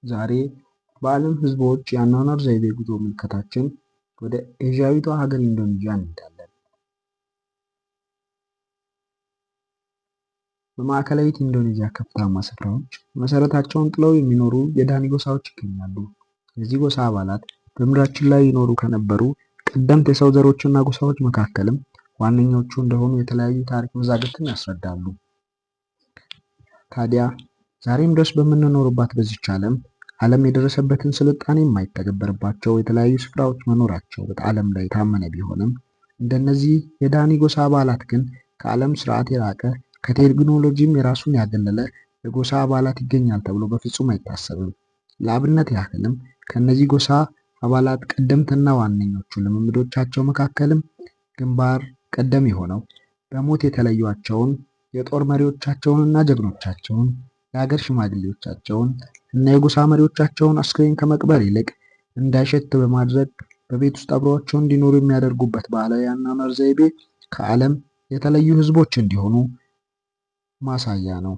ዛሬ በዓለም ሕዝቦች የአኗኗር ዘይቤ ጉዞ ምልከታችን ወደ ኤዥያዊቷ ሀገር ኢንዶኔዥያ እንሄዳለን። በማዕከላዊት ኢንዶኔዥያ ከፍታማ ስፍራዎች መሰረታቸውን ጥለው የሚኖሩ የዳኒ ጎሳዎች ይገኛሉ። የዚህ ጎሳ አባላት በምድራችን ላይ ይኖሩ ከነበሩ ቀደምት የሰው ዘሮችና ጎሳዎች መካከልም ዋነኞቹ እንደሆኑ የተለያዩ ታሪክ መዛግብትም ያስረዳሉ። ታዲያ ዛሬም ድረስ በምንኖርባት በዚች ዓለም ዓለም የደረሰበትን ስልጣኔ የማይተገበርባቸው የተለያዩ ስፍራዎች መኖራቸው በዓለም ላይ የታመነ ቢሆንም፣ እንደነዚህ የዳኒ ጎሳ አባላት ግን ከዓለም ስርዓት የራቀ፣ ከቴክኖሎጂም የራሱን ያገለለ የጎሳ አባላት ይገኛል ተብሎ በፍጹም አይታሰብም። ለአብነት ያህልም ከእነዚህ ጎሳ አባላት ቀደምትና ዋነኞቹ ልምምዶቻቸው መካከልም ግንባር ቀደም የሆነው በሞት የተለዩቸውን የጦር መሪዎቻቸውንና ጀግኖቻቸውን፣ የሀገር ሽማግሌዎቻቸውን እና የጎሳ መሪዎቻቸውን አስክሬን ከመቅበር ይልቅ እንዳይሸት በማድረግ በቤት ውስጥ አብረዋቸው እንዲኖሩ የሚያደርጉበት ባህላዊ የአኗኗር ዘይቤ ከዓለም የተለዩ ሕዝቦች እንዲሆኑ ማሳያ ነው።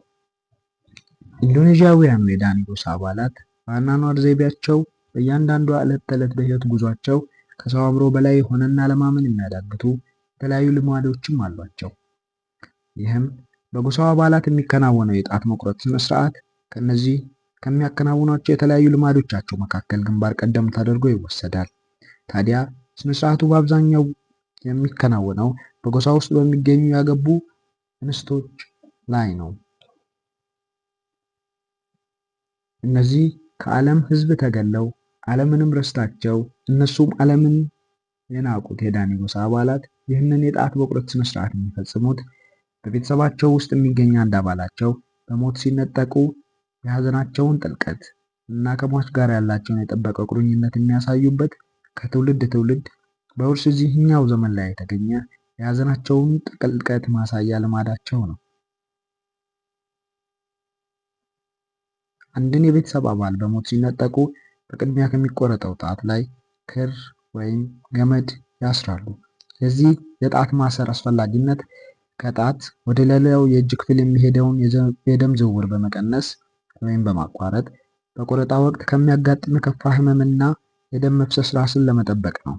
ኢንዶኔዥያውያኑ የዳኒ ጎሳ አባላት በአኗኗር ዘይቤያቸው በእያንዳንዷ ዕለት ተዕለት በሕይወት ጉዟቸው ከሰው አእምሮ በላይ የሆነና ለማመን የሚያዳግቱ የተለያዩ ልማዶችም አሏቸው። ይህም በጎሳው አባላት የሚከናወነው የጣት መቁረጥ ስነ ስርዓት ከነዚህ ከሚያከናውኗቸው የተለያዩ ልማዶቻቸው መካከል ግንባር ቀደም ተደርጎ ይወሰዳል። ታዲያ ስነ ስርዓቱ በአብዛኛው የሚከናወነው በጎሳ ውስጥ በሚገኙ ያገቡ እንስቶች ላይ ነው። እነዚህ ከዓለም ሕዝብ ተገለው ዓለምንም ረስታቸው እነሱም ዓለምን የናቁት የዳኒ ጎሳ አባላት ይህንን የጣት መቁረጥ ስነ ስርዓት የሚፈጽሙት በቤተሰባቸው ውስጥ የሚገኝ አንድ አባላቸው በሞት ሲነጠቁ የሀዘናቸውን ጥልቀት እና ከሟች ጋር ያላቸውን የጠበቀ ቁርኝነት የሚያሳዩበት፣ ከትውልድ ትውልድ በውርስ እዚህኛው ዘመን ላይ የተገኘ የሀዘናቸውን ጥልቀት ማሳያ ልማዳቸው ነው። አንድን የቤተሰብ አባል በሞት ሲነጠቁ በቅድሚያ ከሚቆረጠው ጣት ላይ ክር ወይም ገመድ ያስራሉ። የዚህ የጣት ማሰር አስፈላጊነት ከጣት ወደ ሌላው የእጅ ክፍል የሚሄደውን የደም ዝውውር በመቀነስ ወይም በማቋረጥ በቆረጣ ወቅት ከሚያጋጥም የከፋ ህመምና የደም መፍሰስ ራስን ለመጠበቅ ነው።